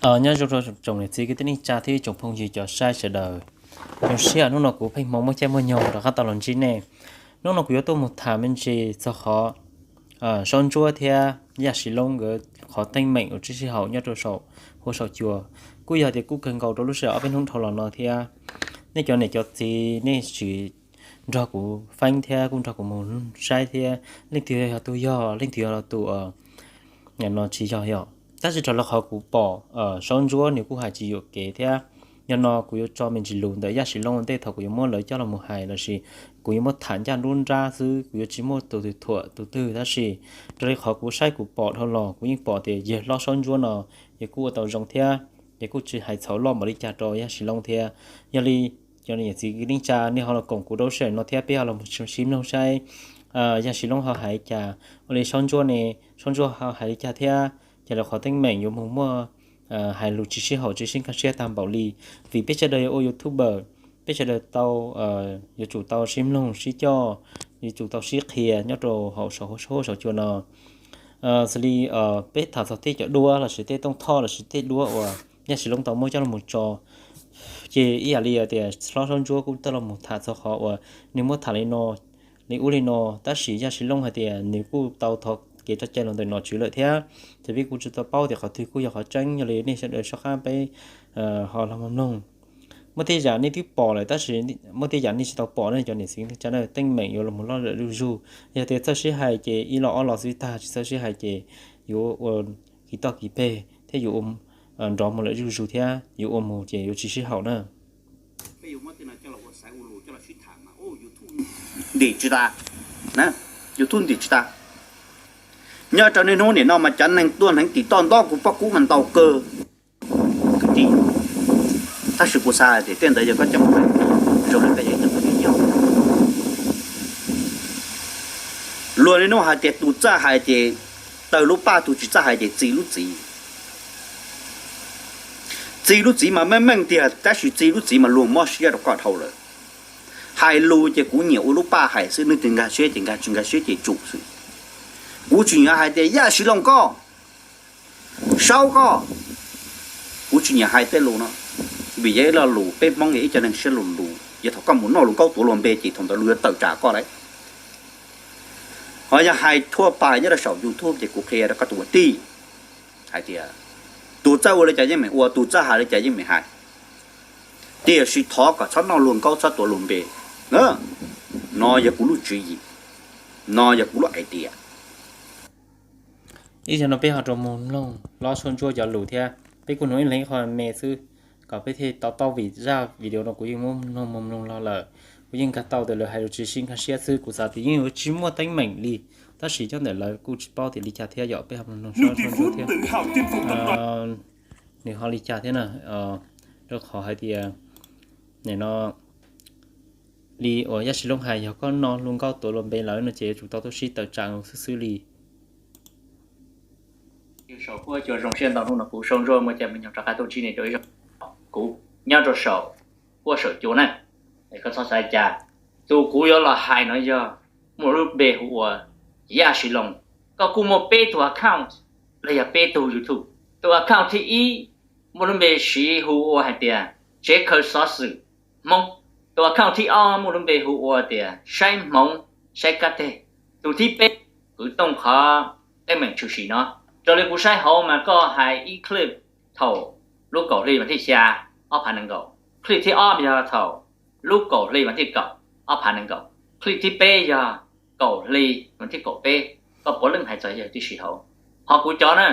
Nyob zoo rau tsoom niam txiv kwv tij neej tsa thiab tsoom phooj ywg cov saib sawv daws. Zoo siab hnub no kuv Pheej Hmoo muaj caij muaj nyoog rov qab tau los ntsib nej. Hnub no kuv yuav tuaj mus tham me ntsis txog qhov Saub Ntsuab thiab Yaj Sis Loob nkawd qhov teeb meem uas tsis sib haum nyob rau saum huab saum cua. Kuj yog tias kuj kawg nkaus rau lub sij hawm ob peb hnub dhau los no thiab. Nej cov niam cov txiv nej tsis nrog kuv feeb thiab kuj nrog kuv mus saib thiab, leej twg yog tus yog, leej twg yog tus no tsis yog yom. Tab sis raws li qhov kuv pom, Saub Ntsuab nws kuj hais tsis yuam kev thiab. Yog no kuv yuav tso me ntsis lus ntawm Yaj Sis Loob ua ntej thaum kuv yuav muab lawv coj los mus hais lossis kuv yuav muab tham ncaj nruab nrab xwb, kuv yuav tsis muaj tus twg thuam tus twg. Tab sis raws li qhov kuv saib kuv pom dhau los kuv yeej pom tias yawg hlob Saub Ntsuab no yawg kuj ua tau zoo thiab, yawg kuj tsis hais txhaum loj npaum li cas rau Yaj Sis Loob thiab. Yog li cov niam txiv kwv tij neej tsa nej ho los koom kuv rau lub sij hawm no thiab peb ho los sib mloog saib Yaj Sis Loob ho hais li cas, ua li Saub Ntsuab ne, Saub Ntsuab ho hais li cas thiab, ces lawv qhov teeb meem yuav mus muaj hais lus tsis sib haum tsis sib nkag siab tag npaum li. Vim peb sawv daws yuav ua YouTuber, peb sawv daws tau, yuav tsum tau sib mloog sib coj, yuav tsum tau sib qhia nyob rau hauv saum huab saum cua no. Xws li peb tham txog tej cov duab lossis tej tooj thoj lossis tej duab uas Yaj Sis Loob tau muab coj los mus tso, ces ib yam li tias hlob Saub Ntsuab kuj tau los mus tham txog qhov uas nws muab tham li no li ub li no, tab sis Yaj Sis Loob hais tias nws kuj tau thov kev tso cai los ntawm nom tswv lawm thiab. Ces peb kuj tsis tau paub tias qhov twg kuj yog qhov tseeb, yog li nej sawv daws soj qab peb ho los mus mloog. Muaj tej yam nej twb pom lawm tab sis muaj tej yam nej tsis tau pom ne cov niam txiv kwv tij neej tsa, teeb meem yuav los mus loj lawm zuj zus. Yog tias txawj sib hais ces ib los ob los xwb tag, tsis txawj sib hais ces yuav ua kis toj kis peg thiab yuav ua nrov mus lawm zuj zus thiab yuav ua mus ces yuav tsis sib haum na. Ntim tsis tas, YouTube ntim tsis tas. Nyob rau niaj hnub nim no mas cov neeg tuaj hneev tim toj ntaub kuv pob kub mas ntau kawg. Tab sis kuv xav hais tias tej ntawd yog koj coj mus zoo li koj yog ib tug phooj ywg nyob. Luag niaj hnub hais tias tus txawj hais ces tawg lub paj, tus tsis txawj hais ces txi lub txiv. Txi lub txiv mas meej meej tiag, tab sis txi lub txiv mas luag mob siab rau koj dhau lawm. Hais lus ces kuv nyiam ua lub paj hais xwb, nws twg nkag siab ces nkag, tsis nkag siab ces tsum xwb. Kuv tsis nyiam hais tias Yaj Sis Loob koj, Saub koj, kuv tsis nyiam hais tej lus no, vim yog ib lo lus peb Hmoob yog ib co neeg siab lug lus, yog thaum koj mus noj luag nkaub tuav luag npe ces thaum ntawd luag yuav tawm tsam koj lawm. Ho yog hais thuaj pais nyob rau saum YouTube ces kuv qhia rau koj tus ua tij hais tias tus txawj ua li cas yeej meem ua, tus txawj hais li cas yeej meem hais, tiam sis thov kom txhob noj luag nkaub txhob tuav luag npe. No yog kuv lub tswv yim, no yog kuv lub idea. Ib zaug no peb ho rov mus mloog hlob Saub Ntsuab cov lus thiab, peb kuj hnov ib leeg ib qho me xwb kom peb thiaj to taub, vim zaj video no kuv yeej muab mloog mus mloog los lawm, kuv yeej nkag tau tias lawv hais lus tsis sib nkag siab xwb. Kuv xav tias yeej yuav tsis muaj teeb meem li, tab sis nyob ntawm lawv kuj tsis paub tias li cas thiab yom. Peb ho mus mloog Saub Ntsuab thiab nws ho li cas thiab na. Rau qhov hais tias nim no li uas Yaj Sis Loob hais, yog koj noj luag nkaub tuav luag npe lawm no ces yuav tsum tau tuaj sib tawm tsam xwb xwb li. Saum huab cua zoo siab ntau, hnub no kuv Saub Ntsuab muaj caij muaj nyoog rov qab tuaj ntsib nej rau ib zaug. Kuv nyob rau saum huab saum cua na, koj txhob xav cas. Tus kuv yuav los hais no yog muaj lub npe hu ua Yaj Sis Loob. Koj kuj muaj peb tug account los yog peb tug YouTube. Tus account thib ib muaj lub npe siv hu ua hais tias tsev khaws xov xwm Hmoob. Tus account thib ob muaj lub npe hu ua tias saib hmoov saib kab teg. Tus thib peb kwv tooj qhov teeb meem tshwm sim no. Raws li kuv saib hauv mas koj hais ib clip thaum lub kaum hli vas thib xya ob phav nees nkaum. Clip thib ob yog thaum lub kaum hli vas thib kaum ob phav nees nkaum. Clip thib peb yog kaum hli vas thib kaum peb. Koj puav leej hais txog yawg tib si hauv. Ho kuv cov na,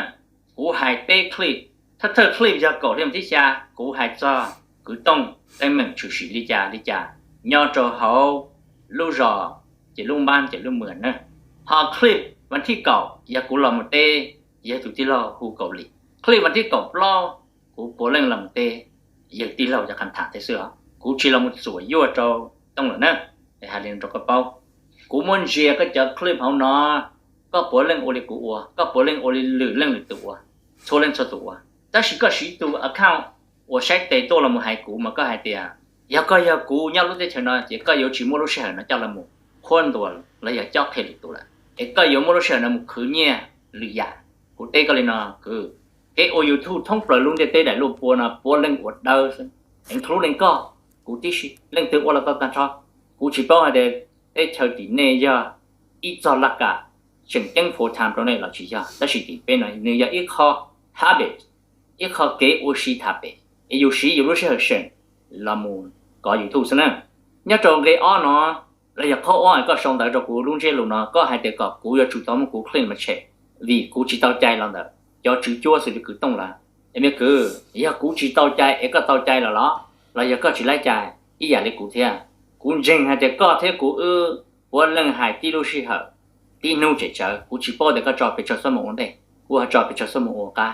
kuv hais peb clip, thawj thawj clip yog kaum hli vas thib xya, kuv hais txog kwv tooj teeb meem tshwm sim li cas li cas nyob rau hauv lub zos, ces lub npab ces lub mwm na. Ho clip vas thib kaum yog kuv los mus teb yawg tus tij laug hu Kaus Lim. Clip vas thib kaum plaub kuv puav leej los mus teb yawg tij laug cov qhab tham teb xwb os, kuv tsis los mus txuam yuaj rau Tooj lawm na. Hais li rau koj paub, kuv muab ntsia koj cov clip hauv no, koj puav leej ua li kuv ua, koj puav leej ua li lwm leej lwm tus ua, txhua leej txhua tus ua. Tab sis koj siv tus account uas saib tes tuaj los mus hais kuv mas koj hais tias yog koj yog kuv nyob lub teb chaws no ces koj yuav tsis muab lub sij hawm no coj los mus qhuab ntuas los yog cob qhia lwm tus lawm, es koj yuav muab lub sij hawm no mus khwv nyiaj lwm yam. Kuv teb koj li no kwv, Kev ua YouTube thoob plaws lub ntiaj teb daim luj pua no puav leej ua dawb xwb, tseem hlub leej koj, kuv tib si, leej twg ua los tau tag nrho. Kuv tsis paub hais tias teb chaws tim nej yog ib txog laj kam tseem ceeb full time rau nej los tsis yog, tab sis tim peb no nws yog ib qho habit, ib qho kev ua si tham pem, es yus siv yus lub sij hawm seem los mus kov YouTube xwb na. Nyob rau nqe ob no, los yog qhov ob koj sau ntawv rau kuv lub ntsiab lus no, koj hais tias kom kuv yuav tsum tau muab kuv clip mas tshem, vim kuv tsis tau cai los ntawm cov tswv cuab xws li kwv Tooj lawm. Es me kwv, yog kuv tsis tau cai es koj tau cai los los, los yog koj tsis laib cai ib yam li kuv thiab, kuv ntseeg hais tias koj thiab kuv wb puav leej hais tib lub sij hawm, tib hnub tseem tsawv. Kuv tsis paub tias koj tso pes tsawg xuab moos ua ntej, kuv ho tso pes tsawg xuab moos ua qab.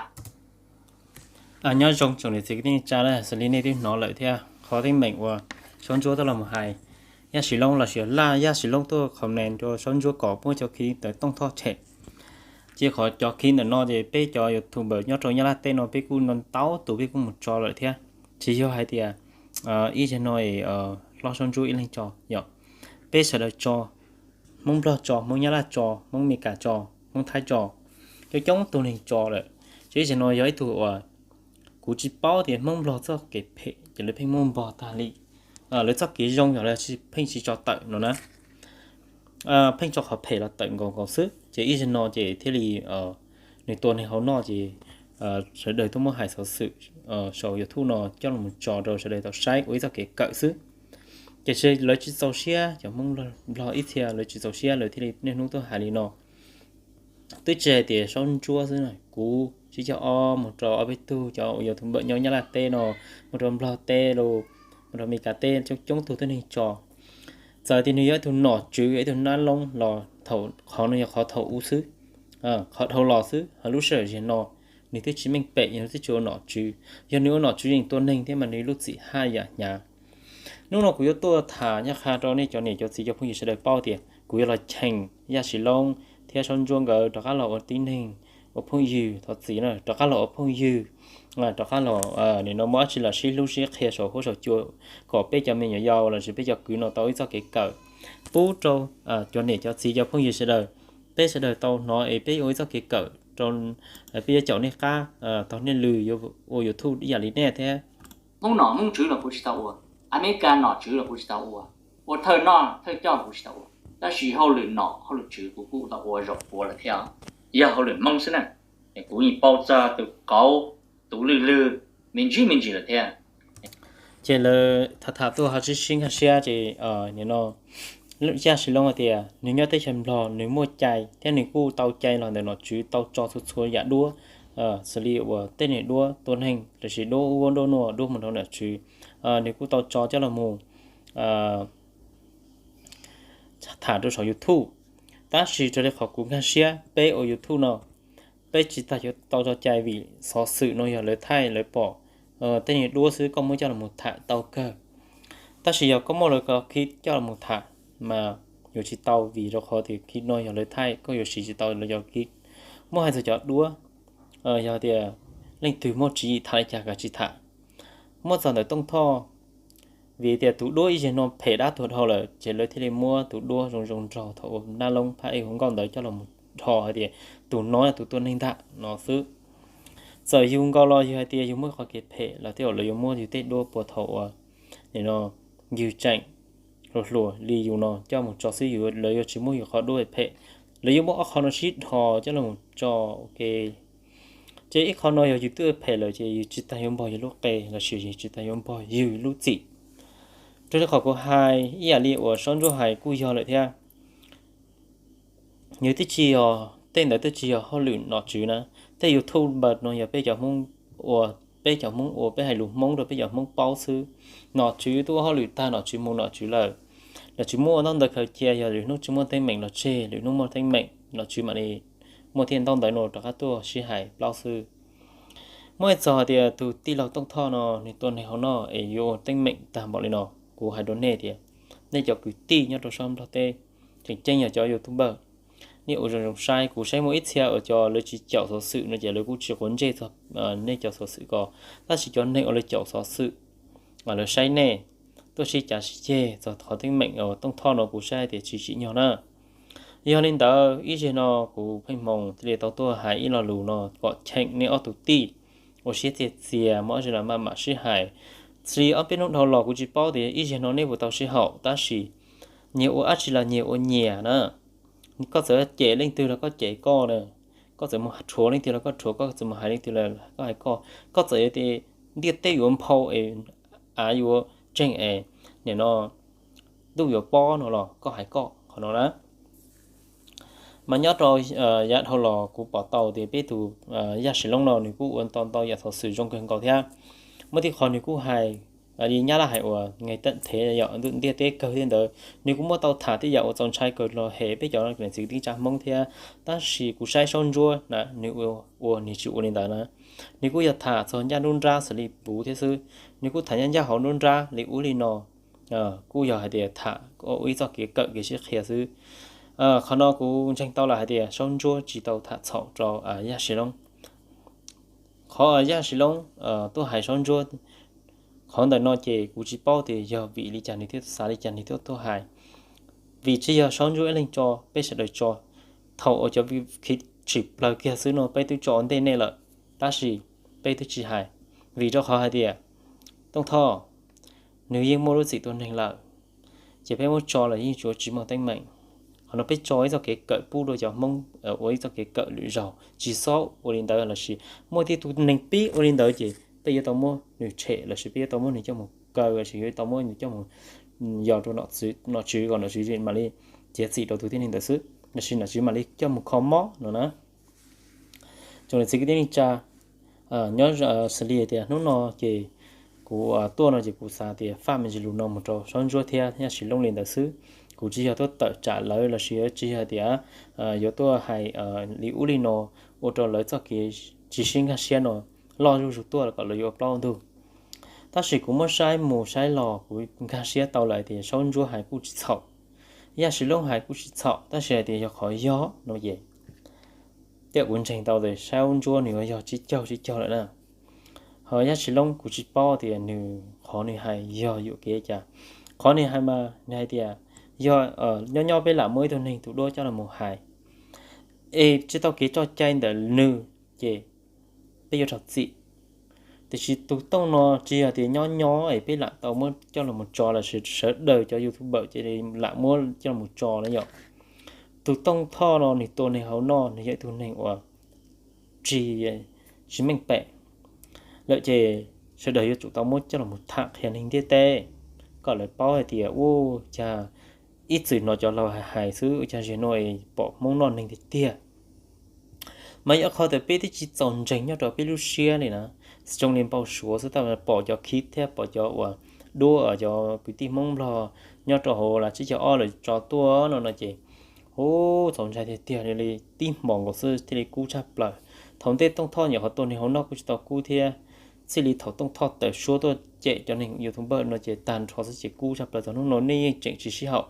Nyob zoo tsoom niam txiv kwv tij neej tsa, xws li nej twb hnov lawm thiab, qhov teeb meem uas Saub Ntsuab tuaj los mus hais Yaj Sis Loob los sis Laj Yaj Sis Loob tuaj comment rau Saub Ntsuab kom muab cov clip ntawm Tooj Thoj tshem. Ces qhov cov clip ntawm no ces peb cov YouTuber nyob rau Nyab Laj teb no peb kuj ntau tus peb kuj mus tso lawm thiab. Tsis yog hais tias ib zaug no hlob Saub Ntsuab ib leeg tso, yog peb sawv daws tso, Hmoob Nplog tso, Hmoob Nyab Laj tso, Hmoob Mes Kas tso, Hmoob Thaib tso, coob coob tug neeg tso lawm. Ces ib zaug no yog ib tug uas kuv tsis paub tias Hmoob Nplog txoj kev phem ces lawv pheej muab npog tag li. Lawv txoj kev zoo yog lawv pheej tsis tso tawm no na, pheej tso qhov phem los tawm nkaus nkaus xwb. Ces ib zaug no ces thiaj li nws tua neeg hauv no ces sawv daws tuaj muab hais xov xwm saum YouTube no coj los tso rau sawv daws tau saib ua ib txoj kev kawm xwb. Ces lawv tsis txaus siab, cov Hmoob Nplog ib txhia lawv tsis txaus siab lawv thiaj li niaj hnub tuaj hais li no. Twb tsis hais tias Saub Ntsuab xwb, kuv tsib caug ob mus rau ob peb tug cov uas YouTuber nyob Nyab Laj teb no, mus rau Nplog teb los, mus rau Mes Kas teb coob coob tug tuab neeg tso. Txawm tias nws yog ib tug nom tswv, yog ib tug nab loob los thaum qhov no yog qhov thaum ub xwb, qhov dhau los xwb, ho lub sij hawm zaum no nws twb tsis meej pem, yog nws twb tsis ua nom tswv. Yog nws ua nom tswv yeej tua neeg thiab mas nws lub txim haj yam hnyav. Hnub no kuv yuav tuaj tham nyob qha rau nej cov niam cov txiv cov phooj ywg sawv daws paub tias kuv yuav los cheem Yaj Sis Loob thiab Saub Ntsuab nkawd rov qab los ua tib neeg, ua phooj ywg, thov txim na, rov qab los ua phooj ywg, rov qab los nim no muaj dab tsi los sib hlub sib qhia saum huab saum cua kom peb cov me nyuam yaus los sis peb cov kwv no tau ib txoj kev kawm pub rau cov niam cov txiv cov phooj ywg sawv daws. Peb sawv daws tau hnov es peb ua ib txoj kev kawm rau, peb yuav caum nej qab, tau nej lw yuav ua YouTube ib yam li nej thiab. Hmoob nom Hmoob tswv los kuv tsis tau ua, Amelikas nom tswv los kuv tsis tau ua, ua thawj noj thawj coj kuv tsis tau ua, tab sis hauj lwm nom hauj lwm tswv kuv kuj tau ua zaum puav lawm thiab. Yog hauj lwm Hmoob xwb na, kuv yeej paub txog tus qauv tus lwj lwg me ntsis me ntsis lawm thiab. Ces lawv tham tham tuaj ho sib sib nkag siab ces nim no Yaj Sis Loob hais tias nws nyob teb chaws Nplog nws muaj cai thiab nws kuj tau cai los ntawm nom tswv tau tso txhua txhua yam duab, xws li uas tej niag duab tua neeg los sis duab ub duab nuav duab mus rau nom tswv, nws kuj tau tso coj los mus tham rau saum YouTube. Tab sis raws li qhov kuv nkag siab peb ua YouTube no, peb tsis tas yuav tau tso cai vim xov xwm no yog lawv thaij lawv pom tej niag duab xwb, koj muab coj los mus tham tau kawg. Tab sis yog koj muab lawv cov clip coj los mus tham mas yuav tsis tau, vim rau qhov tias clip no yog lawv thaij, koj yuav siv tsis tau lawv cov clip. Muab hais txog cov duab, yog tias leej twg muaj tswv yim tham li cas kav tsij tham. Muab txog ntawm Tooj Thoj, vim tias tus duab ib zaug no phem dab tuag dhau lawm ces lawv thiaj li muab tus duab zoo zoo nraug thaum ua nab loob phab ej hauv nkauj ntawd coj los mus dhos hais tias tus no yog tus tua neeg ntag no xwb. Txawm yug nkaus los yog hais tias yug muaj qhov kev phem los tej zaum lawv yuav muab yug tej duab puag thaum uas nim no yug tseem hluas hluas li yus no coj mus tso xwb, yus lawv yuav tsis muab yus qhov duab phem, lawv yuav muab ob qho no sib dhos coj los mus tso ua ke. Ces ib qho no yog yus twb phem lawm ces yus tsis tas yuav npog yus lub qe los sis yus tsis tas yuav npog yus lub txim. Raws li qhov kuv hais ib yam li uas Saub Ntsuab hais kuj yog lawm thiab. Yus twb tsis yog, tej ntawd twb tsis yog hauj lwm nom tswv na. Tej YouTuber no yog peb cov Hmoob ua, peb cov Hmoob ua, peb hais lus Hmoob rau peb cov Hmoob paub xwb. Nom tswv twb ua hauj lwm tag nom tswv mus nom tswv lawm. Nom tswv muaj ntaub ntawv khaws cia, yog lwm hnub tsis muaj teeb meem los tseg, lwm hnub muaj teeb meem nom tswv mam li muaj thiaj ntaub ntawv no rov qab tuaj sib hais plaub xwb. Muaj ib txog hais tias tus tij laug Tooj Thoj no nws tua neeg hauv no es yuav ua teeb meem tag npaum li no, kuv hais rau nej tias nej cov kwv tij nyob rau sab Nplog teb, tseem ceeb yog cov YouTuber, nej ua zoo zoo saib. Kuv saib muaj ib txhia uas cov lawv tsis caum xov xwm no ces lawv kuj tsis quav ntsej txog nej cov xov xwm ko, tab sis cov neeg uas lawv caum xov xwm, lawv saib nej, tuaj sib cav sib ceg txog qhov teeb meem Tooj Thoj no kuv saib tias tsis tsim nyog na. Yog li ntawd ib zaug no kuv Pheej Hmoo thiaj li tau tuaj hais ib lo lus no kom cheem nej ob tug tij ua siab txias txias, muaj ob zaug no maj mam sib hais. Xws li ob peb hnub dhau los kuv tsis paub tias ib zaug no nej puas tau sib haum, tab sis nyias ua dab tsi los nyias ua nyias na. Koj txawm cem leej twg los koj cem koj na, koj txawm mus rhuav leej twg los koj rhuav, koj txawm mus hais leej twg los koj hais koj, koj txawm yuav tias ntiaj teb yuav nphau es av yuav tseeg es nim no ntuj yuav pob no los koj hais koj qhov no na. Mas nyob rau yav dhau los kuv pom tau tias peb tus Yaj Sim Loob no nws kuj ua ntau ntau yam xov xwm zoo kawg nkaus thiab. Muaj tej qho nws kuj hais li nyab laj hais uas nqe teem thev yog ntuj ntiaj teb kawg thiab ntawd, nws kuj muab tau tham tej yam uas txaus ntshai kawg los hem peb cov niam txiv kwv tij neej tsa Hmoob thiab. Tab sis kuv saib Saub Ntsuab na, nws ua nws tsis ua li ntawd na. Nws kuj yog tham txog ncaj nruab nrab xws li puv thiab xwb, nws kuj tham ncaj ncaj hauv nruab nrab li ub li no, kuj yog hais tias tham ua ib txoj kev kawm kev sib qhia xwb. Qhov no kuv ntseeg tau lawm hais tias Saub Ntsuab tsis tau tham txhaum rau Yaj Sim Loob. Qhov Yaj Sim Loob tuaj hais Saub Ntsuab qhov ntawm no ces kuv tsis paub tias yog vim li cas nws thiaj xav li cas nws thiaj tuaj hais. Vim tsis yog Saub Ntsuab ib leeg tso, peb sawv daws tso. Thaum uas cov khiv tshwm plaws kiag xwb no peb twb tso ua ntej nej lawm, tab sis peb twb tsis hais, vim rau qhov hais tias Tooj Thoj nws yeej muaj lub txim tua neeg lawm, ces peb muab tso los yeej tsuas tsis muaj teeb meem. Qhov no peb tso ib txoj kev kawm pub rau cov Hmoob ua ib txoj kev kawm lwm zaug, tsis txhob ua li ntawd lossis muaj tej tus neeg pib ua li ntawd ces peb yuav tau muab nws tshem lossis peb yuav tau muab nws coj mus kaw lossis yuav tau muab nws coj mus yos rau nom tswv kom nom tswv mam li txiav txim rau tus tib neeg ntawd xwb, lossis nom tswv mam li coj mus kho mob no na. Tsoom niam txiv kwv tij neej tsa, nyob xws li tias hnub no ces kuv tuaj no ces kuv xav tias faj me ntsis lus no mus rau Saub Ntsuab thiab Yaj Sim Loob li ntawd xwb. Kuv tsis yog tuaj tawm tsam lawv lossis tsis yog tias yuav tuaj hais li ub li no ua rau lawv txoj kev tsis sib nkag siab no loj zuj zus tuaj kom lawv yuav plaub ntug. Tab sis kuv muab saib mus saib los kuv nkag siab tau lawm tias Saub Ntsuab hais kuj tsis txhaum, Yaj Sim Loob hais kuj tsis txhaum, tab sis hais tias yog qhov yog no ces tej kuv ntseeg tau tias Saub Ntsuab nws yuav yog tsib caug tsib caug lawm na. Ho Yaj Sim Loob kuv tsis paub tias nws qhov nws hais yog yuam kev cas. Qhov nws hais mas nws hais tias yog nyob nyob peb lam muab ib tug neeg tus duab coj los mus hais es tsis tau kev tso cai ntawm nws ces peb yuav raug txim. Tiam sis tus Tooj no tsis yog tias nyob nyob es peb lam tau muab coj los mus tso lossis sawv daws cov YouTuber ces lam muab coj los mus tso na yom. Tus Tooj Thoj no nws tua neeg hauv no, nws yog ib tug neeg uas tsis, tsis meej pem lawm ces sawv daws yuav tsum tau muab coj los mus tham qhia neeg ntiaj teb kom lawv paub hais tias ua cas ib txwm hnov cov laus hais hais xwb ua cas zaum no pom Hmoob noj neeg tiag tiag. Mas yog qhov tias peb twb tsis txaus ntseeg nyob rau peb lub siab li na, zoo li npau suav xwb, tab pom cov khib thiab pom cov uas duab cov kwv tij Hmoob Nplog nyob rau hauv lawv tsib caug ob lawv tso tuaj no no ces ub txaus ntshai tiag tiag li, tib hmos nkaus xwb thiaj li kub tshaj plaws. Thaum ntej Tooj Thoj nyuam qhuav tua neeg hauv no kuj tsis tau kub thiab, txij li thaum Tooj Thoj tawm suab tuaj cem cov neeg YouTuber no ces tag nrho xwb ces kub tshaj plaws, txog hnub no nej yeej tseem tsis sib haum.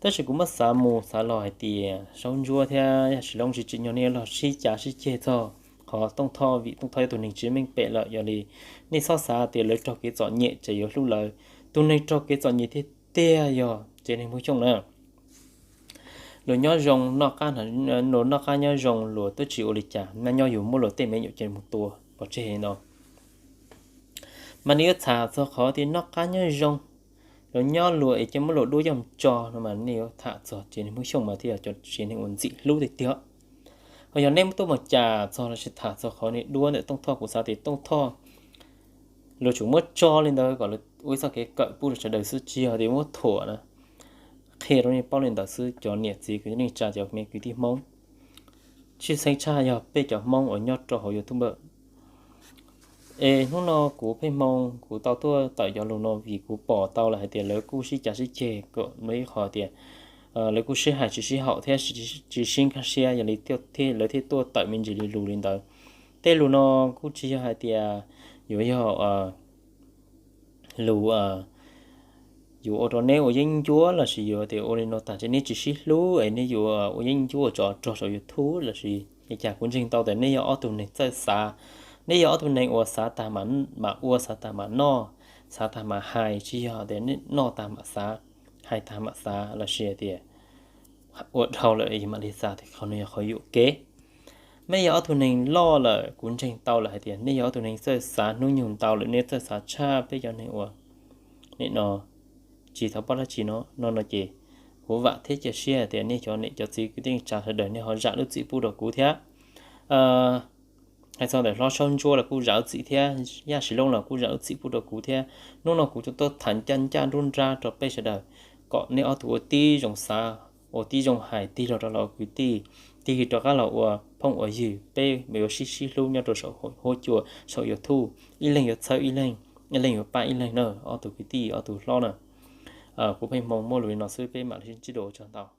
Tab sis kuv muab xav mus xav los hais tias Saub Ntsuab thiab Yaj Sim Loob tsis tsim nyog nej los sib cav sib ceg txog qhov Tooj Thoj, vim Tooj Thoj yog tus neeg tsis meej pem lawm, yog li nej txhob xav tias lawv raug kev txom nyem ces yuav hlub lawv. Tus neeg raug kev txom nyem tiag tiag yog tsev neeg Phooj Xyooj na. Luag nyob zoo noj qab, luag noj qab nyob zoo luag twb tsis ua li cas, nyob nyob yus muab luag tej me nyuam ces mus tua pov tseg no. Mas nej yuav tham txog qhov tias noj qab nyob zoo, luag nyob luag es cia muab luag duab coj mus tso no mas nej yuav tham txog tsev neeg Hmoob Xyooj mas thiaj yog cov tsev neeg uas ntxim hlub tiag tiag. Ho yog nej muab tuaj mus cas txog lossis tham txog qhov niag duab ntawm Tooj Thoj, kuv xav tias Tooj Thoj luag tsum muab tso li ntawd kom ua ib txoj kev kawm pub rau sawv daws xwb, tsis yog tias muab thuam na. Qhia rau nej paub li ntawd xwb cov niam txiv kwv tij neej tsa, cov me kwv tij Hmoob, tshwj xeeb tshaj yog peb cov Hmoob uas nyob rau hauv YouTube. Es hnub no kuv Pheej Hmoo kuv tau tuaj tawm cov lus no vim kuv pom tau lawm hais tias lawv kuj sib cav sib ceg kom muaj ib qho tias lawv kuj sib hais tsis sib haum thiab tsis sib nkag siab, yog li lawv thiaj tuaj tawm me ntsis li lus li ntawd. Tej lus no kuj tsis yog hais tias yuav yog lus yuav ua rau neb ua yeeb ncuab lossis yuav tias ua li no tag ces neb tsis sib hlub es neb yuav ua yeeb ncuab ua tsov rog saum YouTube lossis li cas. Kuv ntseeg tau tias neb yog ob tug neeg txawj xav, neb yog ob tug neeg uas xav tag mam ua, xav tag mam noj, xav tag mam hais, tsis yog tias noj tag mam xav, hais tag mam xav lossis tias ua dhau lawm es mam li xav tias qhov no yog qhov yuam kev. Mej yog ob tug neeg loj lawm, kuv ntseeg tau lawm hais tias nej yog ob tug neeg txawj xav hnub nyoog ntau lawm, nej txawj xav tshaj peb cov neeg uas nim no tsis tau paub dab tsi no no no ces kuv vam thiab cia siab hais tias nej cov niam cov txiv kwv tij neej tsa sawv daws nej ho zam lub txim pub rau kuv thiab. Hais txog ntawm hlob Saub Ntsuab los kuj zam lub txim thiab, Yaj Siv Loob los kuj zam lub txim pub rau kuv thiab. Hnub no kuv tsuas tuaj tham ncaj ncaj nruab nrab rau peb sawv daws kom nej ob tug ua tib zoo xav, ua tib zoo hais tig los rau los kwv tij, tig rov qab los ua phooj ua ywg, peb yuav sib sib hlub nyob rau saum huab cua saum YouTube, ib leeg yuav txhawb ib leeg, ib leeg yuav pab ib leeg na ob tug kwv tij ob tug hlob na. Kuv pheej hmoo muaj lus li no xwb, peb mam li sib ntsib dua, ua tsaug ntau.